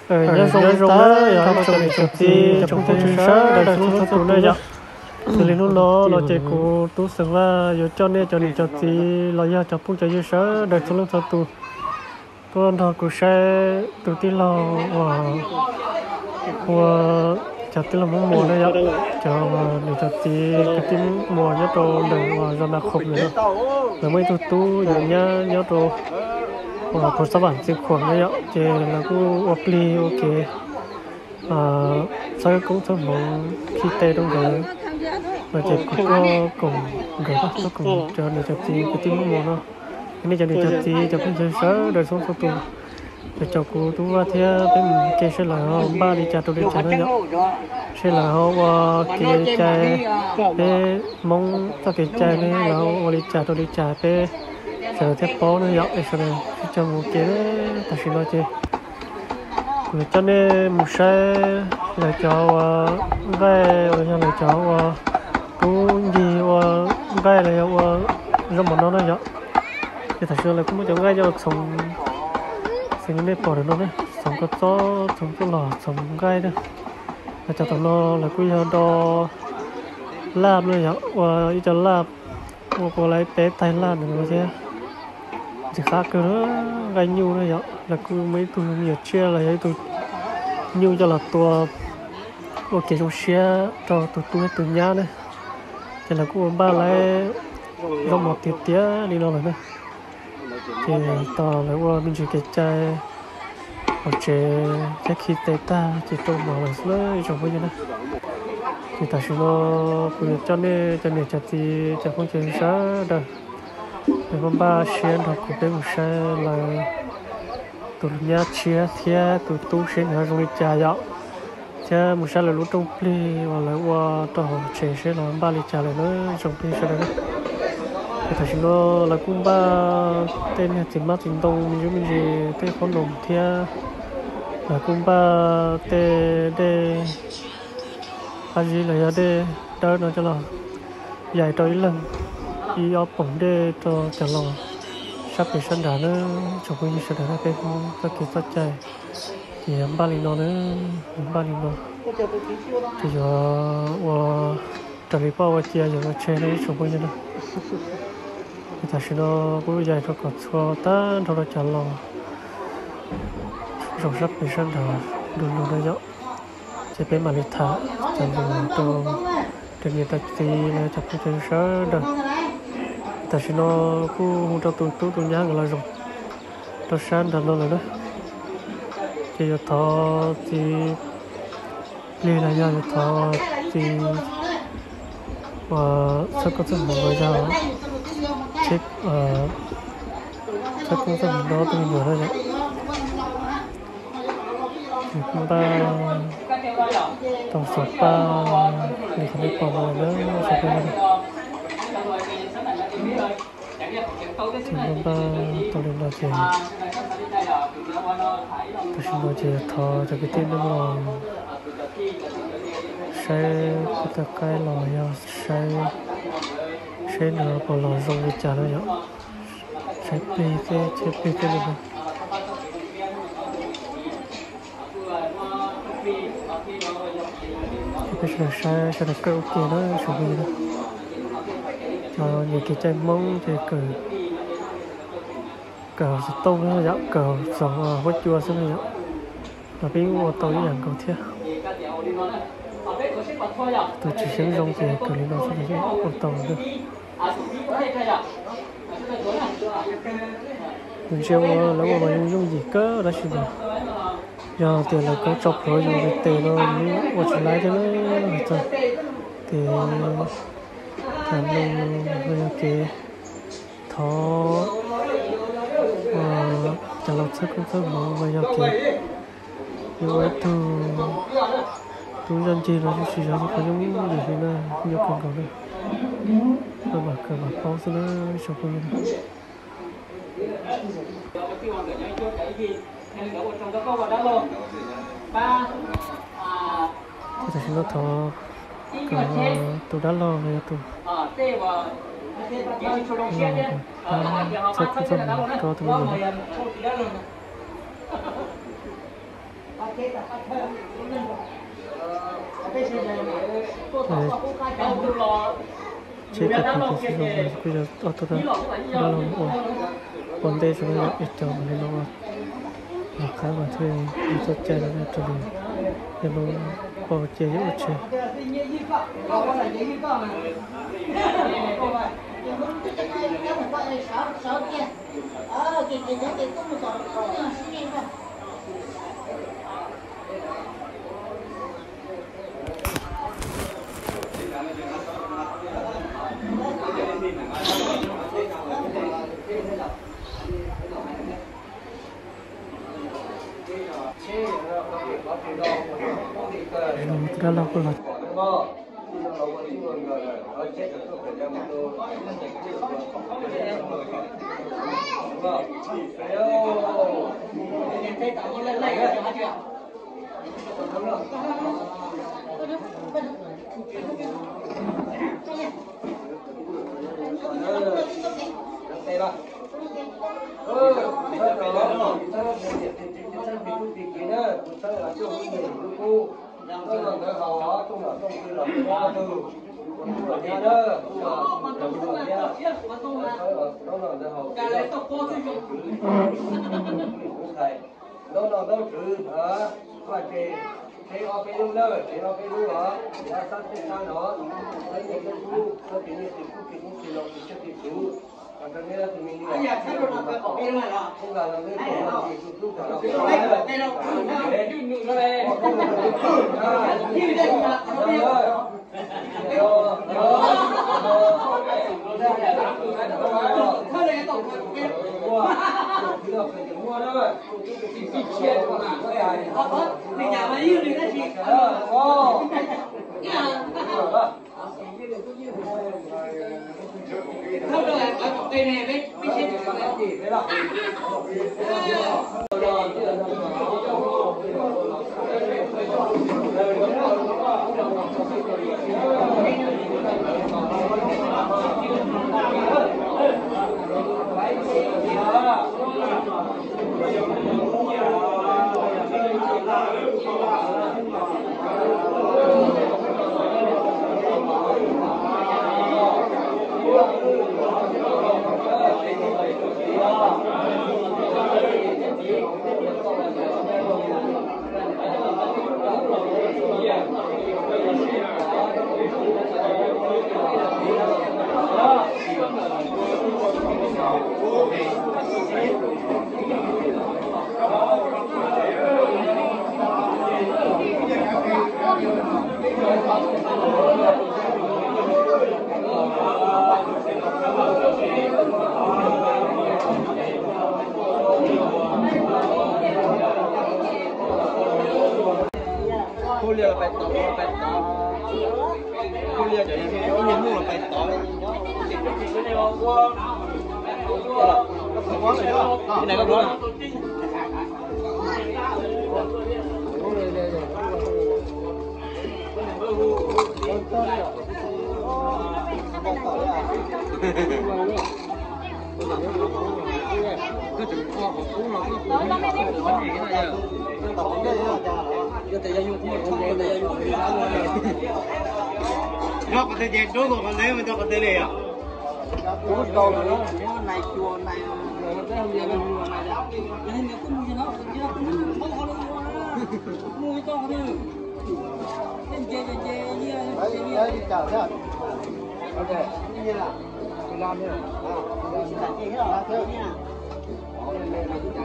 Nyob zoo tag nrho tsoom niam tsoom txiv tsoom phooj ywg sawv daws txhua leej txhua tus na yom. Xws li hnub no no ces kuv Tub Xeem Vaj yuav coj nej cov niam cov txiv los yog cov phooj cov ywg sawv daws txhua leej txhua tus tuaj nrog kuv saib tus tij laug uas ua cov tij laug Hmoob Muas na yom, cov niam cov txiv kwv tij Hmoob Muas nyob rau ntawm uas zos Nas Khoom no. Lawv muaj ib tug tub yog nyab nyob rau uas Phuv Xab Vam Txia Khuam na yom, ces lawv kuj ua plig ua kev txhawb koob txhawb hmoov khi tes rau nkawd no ces kuv tuaj koom nkawd, tuaj koom cov niam cov txiv kwv tij Hmoob Muas no. Nej cov niam cov txiv cov phooj ywg sawv daws txhua txhua tus, yuav caum kuv Tub Vaj thiab peb mus ke seb lawv ho npaj li cas rau li cas na yom, seb lawv ho ua kev cai, peb Hmoob txoj kev cai ne lawv ho ua li cas rau li cas peb sawv daws thiaj paub na yom, es sawv daws sib cog mus ke. Tam sim no ces kuv yuav coj nej mus saib lawv cov ua nqaij los yog lawv cov ua tub ncig ua nqaij los yog ua zaub mov no na yom. Ces tam sim no lawv kuj muab cov nqaij coj los txhoov, xws li nej pom ntawm no ne, txhoov kua txob, txhoov txuj lom, txhoov nqaij na. Lawv cov tom no lawv kuj yog do laj na yom, ua ib co laj, ua kuv lawv peb taig laj ntawm no thiab. Ntxim qab kawg na, nqaij nyuj na yom, lawv kuj muaj ib tug me nyuam tsiaj los yog ib tug nyuj coj los tua ua kev zoo siab rau tus tub thiab tus nyab na. Ces lawv kuj ua npaj lawv zaub mov tiav tiav li no lawm na. Ces tos lawv ua me ntsis kev cai hauv tsev thiab khi tes tag ces rau mov lawm xwb na ib tsoom phooj ywg na. Ces tam sim no kuv yuav coj nej cov niam cov txiv cov phooj cov ywg sawv daws, nej npaj siab nrog kuv peb mus saib lawv tus nyab tshiab thiab tus tub seb nws ho zoo li cas yom, thiab mus saib lawv lub rooj plig uas lawv ua rau hauv tsev seb lawv npaj li cas lawm na ib tsoom phooj ywg sawv daws na. Ces tam sim no lawv kuj npaj tej niag txiv hmab txiv ntoo me ntsis me ntsis, tej qhob noom thiab lawv kuj npaj tej dej qab zib los yog dej dawb no coj los yais rau ib leeg ib ob poom dej rau cov laus sab pem sab nrad na. Tsoom phooj ywg sawv daws, peb Hmoob txoj kev txoj cai ces yuav npaj li no na, yuav npaj li no ces yuav ua raws li poj ua cia yuav ua tseg na ib tsoom phooj ywg na. Ces tam sim no kuj yais rau kom txhua tag nrho rau cov laus zaum sab pem sab nrad du lug na yom. Ces peb mam li tham cov lus rau cov niam cov txiv los cov phooj cov ywg sawv daws. Tam sim no kuj hu rau tus tub tus nyab nkawd los zaum rau sab nrad no lawm na. Ces yuav thov txiv plig los yog yuav thov txiv uas txhawb koob txhawb hmoov los yog txhawb koob txhawb hmoov rau ob tug me nyuam na yom. Ces kuj npaj tau xov paj li qhov nej pom no lawm na tsoom phooj ywg. Ces npaj npaj tau li no ces tam sim no ces yuav thov cov kwv tij neej los saib puag ta qaib los yog saib seb nws puas los zoo li cas no yom. Saib plig thiab, saib plig thiab li no. Ces peb sawv daws saib sawv daws kawm ua ke na tsoom phooj ywg na. Cov nyiam kev cai Hmoob ces kawm, kawm hauv xov tooj na yom, kawm hauv xov huab cua xwb na yom. Los peb yeej ua tau ib yam nkaus thiab. Tus tsis seev zoo ces kawm li no xwb los yeej ua tau na. Yus ntsia ua lawv ua mas yooj yooj yim kawg tab sis mas yog tias lawv kov tso plhuav yus tes no yus ua tsis laib thiab na. Txog ces tham lus los yog kev thov cov laus txhawb koob txhawb hmoov los yog kev yuav ua ib tug tub zaj ncig los tsis yog qhov yooj yim li na, nyuaj kawg nkaus na. Koj mam kawm mam paub xwb na tsoom phooj ywg. Ces tam sim no thov kom tus dab laug los yog tus laug txhawb koob txhawb hmoov rau tus me nyuam. Tsheb tag kis tag xyoo kuj yog ob tug dab laug ua ua ntej xwb, yog ib co li no los qab mas thiaj li txoj cai rau li, yog lub poj cia yuav ua tsheb. Dab laug kuj los. Ntaub no ntaub tswv, vaj tse, tsev ob peb lub na, tsev ob peb lub os, tsev ob sab peb sab no, txawb niam txawb tub, txawb tus niam tus tub tus tub tus no tus tshiab tus txhuv, rau nej tus me nyuam, tub nqa los nej tus tub tus tub kom los Hu li los pais tod, pais tod. Hu li cov niag muaj los pais tod. Ib nais koj ua. Nyob qhov twg ces rub mus qhov ntawd, mus rau qhov twg li yom?